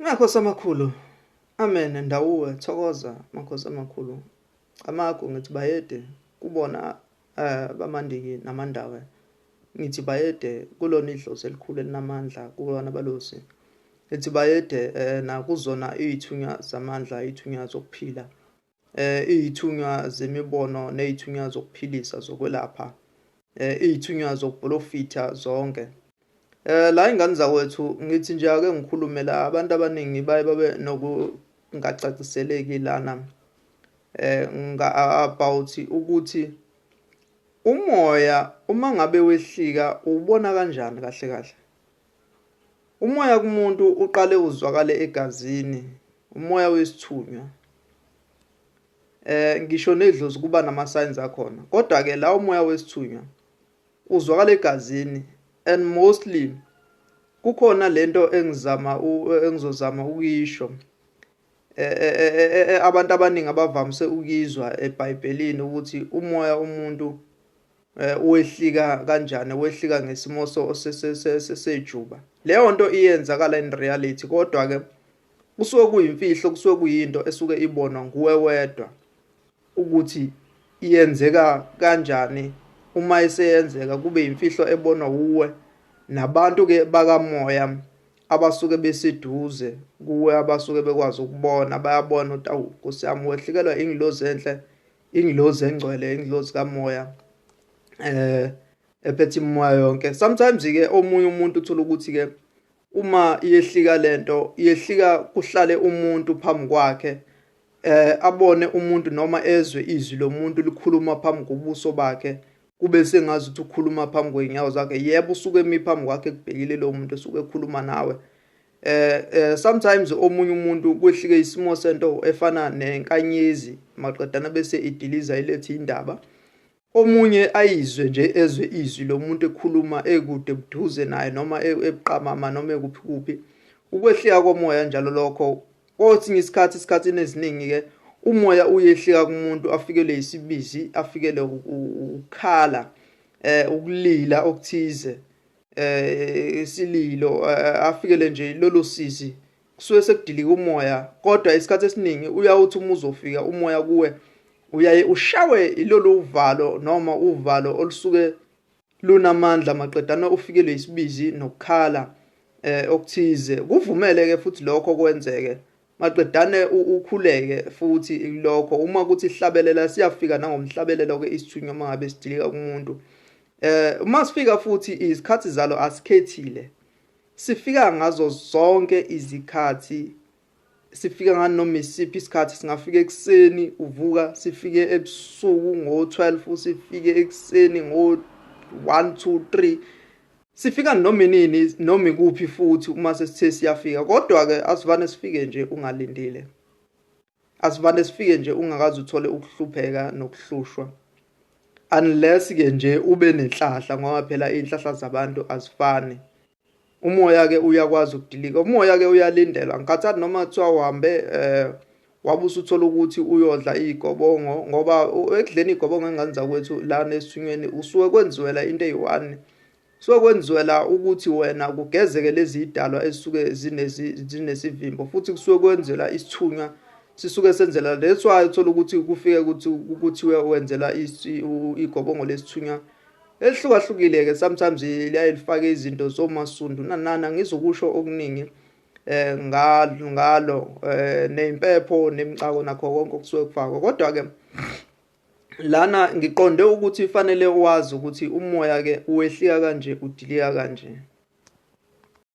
Makhosi amakhulu. Amen ndawuwe thokoza makhosi amakhulu. Camagu ngithi bayede kubona bamandiki namandawe. Ngithi bayede kulona idlozi elikhulu elinamandla kubona abalozi. Ngithi bayede nakuzona iy'thunywa zamandla, iy'thunywa zokuphila. Iy'thunywa zemibono ney'thunywa zokuphilisa zokwelapha. Iy'thunywa zokuprofitha zonke. La ingane zakwethu ngithi nje ake ngikhulume la, abantu abaningi baye babe nokungacaciseleki lana about ukuthi umoya uma ngabe wehlika uwubona kanjani kahle kahle. Umoya kumuntu uqale uzwakale egazini, umoya wesithunywa. Ngisho nedlozi kuba nama signs akhona, kodwa ke la umoya wesithunywa uzwakala egazini, and mostly kukhona lento engizama engizozama ukuyisho abantu abaningi abavamise ukuyizwa eBhayibhelini, ukuthi umoya umuntu uwehlika kanjani, wehlika ngesimo sejuba. Leyo nto iyenzakala in reality, kodwa ke kusuke kuyimfihlo, kusuke kuyinto esuke ibonwa nguwe wedwa ukuthi iyenzeka kanjani. Uma iseyenzeka kube imfihlo ebonwa uwe nabantu ke bakamoya abasuke beseduze kuwe, abasuke bekwazi ukubona, bayabona ukuthi awu Nkosi yami, wehlikelwa ingilozi enhle, ingilozi engcwele, ingilozi kamoya ephethe imimoya yonke. Sometimes ke omunye umuntu uthola ukuthi ke uma iyehlika lento, iyehlika kuhlale umuntu phambi kwakhe, abone umuntu noma ezwe izwi lomuntu likhuluma phambi kobuso bakhe, kube sengazi ukuthi ukhuluma phambi kweenyawo zakhe. Yebo, usuke emi phambi kwakhe kubhekile lo muntu esuke ekhuluma nawe. Sometimes omunye umuntu kwehlike isimo sento efana nenkanyezi, maqedana bese idiliza ilethe indaba. Omunye ayizwe nje, ezwe izwi lomuntu ekhuluma ekude buduze naye noma ebuqamama noma ekuphi kuphi. Ukwehlika komoya njalo lokho. Kwesinye isikhathi, esikhathini esiningi ke umoya uyehlika kumuntu afikele isibizi, afikele ukukhala, ukulila okuthize, isililo, afikele nje lolo sizi, kusuke sekudilika umoya. Kodwa isikhathi esiningi uyawuthi uma uzofika umoya kuwe, uyaye ushawe ilolu uvalo noma uvalo olusuke lunamandla, maqedana ufikelwe isibizi nokukhala okuthize. Kuvumele ke futhi lokho kwenzeke, maqedane ukhuleke futhi lokho. Uma kuthi ihlabelela, siyafika nangomhlabelelo ke isithunywa uma ngabe sidilika kumuntu. Uma sifika futhi izikhathi zalo asikhethile, sifika ngazo zonke izikhathi, sifika nganoma isiphi isikhathi. Singafika ekuseni uvuka, sifike ebusuku ngo-12, sifike ekuseni ngo-1 2 3, sifika noma inini noma ikuphi futhi uma sesithe siyafika. Kodwa ke asivane sifike nje ungalindile, asivane sifike nje ungakaze uthole ukuhlupheka nokuhlushwa, unless ke nje ube nenhlahla, ngoba phela inhlahla zabantu azifani. Umoya ke uyakwazi ukudilika, umoya ke uyalindelwa. Ngikhathali noma kuthiwa uhambe wabe usuthola ukuthi uyodla igobongo, ngoba ekudleni igobongo engane zakwethu lana esithunyweni usuke kwenziwela into eyi-one, suke kwenziwela ukuthi wena kugezeke lezi idalwa ezisuke zinesivimbo, futhi kusuke kwenzela isithunywa, sisuke senzela. That's why uthola ukuthi kufike ukuthi kuthiwe wenzela igobongo lesithunywa elihlukahlukile ke. Sometimes liyaye lifake izinto zomasundu nanana, ngizokusho okuningi ngalo nezimpepho nemicako nakho konke okusuke kufakwa. Kodwa ke lana ngiqonde ukuthi fanele wazi ukuthi umoya ke uwehlika kanje, udilika kanje.